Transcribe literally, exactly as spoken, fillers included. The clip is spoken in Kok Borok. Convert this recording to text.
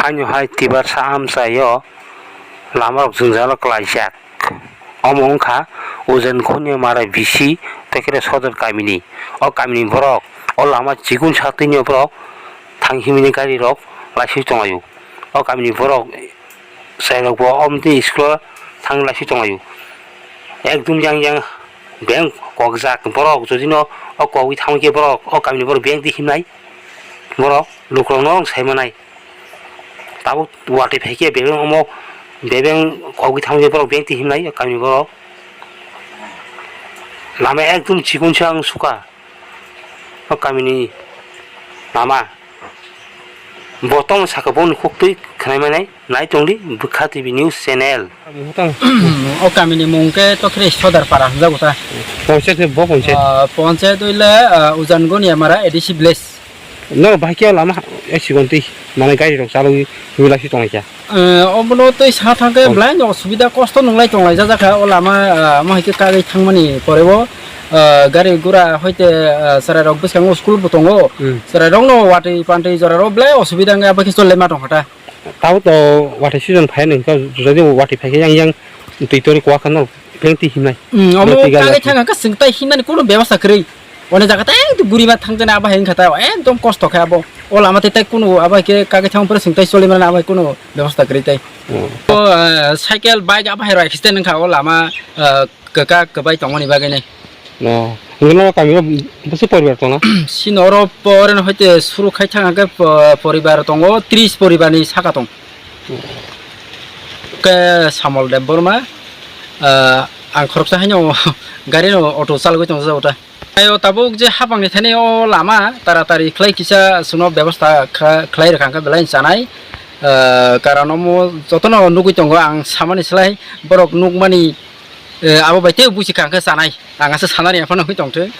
Aino hai Tiprasa amchaio lamarok jwngjalo klaijak. Omo wngkha Ujan Khuniamara B C Tokhera Sodor kamini. O kamini borok o lama chikun satwino borok thang himini garirok laiswi tonglaio. O kamini borok chairokbo omtwi school-o thang laiswi tonglaio. Ekdum yang yang beng kokjak borok, jodino o kokwi thangkhe borok o kamini borok beng twi himnai, borok lukurokno sai manai. Tabuk watwi phaikhe bebeng omo bebeng kokwi thangkhe borok beng twi himnai kamini borok. Lama ekdum chikon se ang sukha. O kamini lama. Bo tong saka boni khuktwi khwnai manai nai tongdi Bwkha T V news channel. Mutang. O kamini mung khe Tokhera Sodar para hwnjago ta. Ponchayat ni bo ponchayat. Ah, ponchayat oile, ah, Ujan Goniamara A D C village. No, bahai khe lama accident twi, mane gari rok chalogwi himlai si tonglaikha. Eh, obono twi sa thangkhe Oh. belai no osubida kosto nunglai tonglai jajak kha o lama, ah, omo hai khe kagwi thangmani poreo, ah, gari gura hoite, ah, chwrairok bwskango school bo tongo. Hmm. Chwrairokno watwi pantwi joraro belai osubida wngya, abakhe cholai ma tongkha ta. Tabuk to watwi season phai nw, jodi watwi phai khe yang yang twi tori kwa kha no, beng twi himnai. Hmm, omo Beng twi gari kagwi rok. Thangkha khe chwng tai himnani kuno bebosta kwrwi. One jaga tai ekdom guriba thangjaknai abo hai wngkha ta, ekdom kosto khe abo. O lama tai tai kunu abo hai khe kagwi thang phuru chwng tai choli mano abo hai kunu bebosta kwrwi tai. Oh. O, eh, cycle, bike abo hai rok accident wngkha o lama, eh, kwkak kwbai tongmani bagwi nai. No, hwnkheno kami o bwswk poribar tongna? Sino oro po-, oro hoite suru khai thang khe po-, poribar tongo, tris poribar ni saka tong. Khe Samol Debbarma, eh, ang khoroksa haino gari no auto chalogwi tong jago ta. Ayo tabuk je hapang ni thani o lama taratari khlai kisa suno bebosta kha-, khlai rwkha hwnkhe belai chanai. Eh, karon omo jotono nugui tongo ang samani slai borok nukmani, eh, abo bai tei busi kha hwnkhe chanai. Ang asa sanani aphano nugui tongthwi.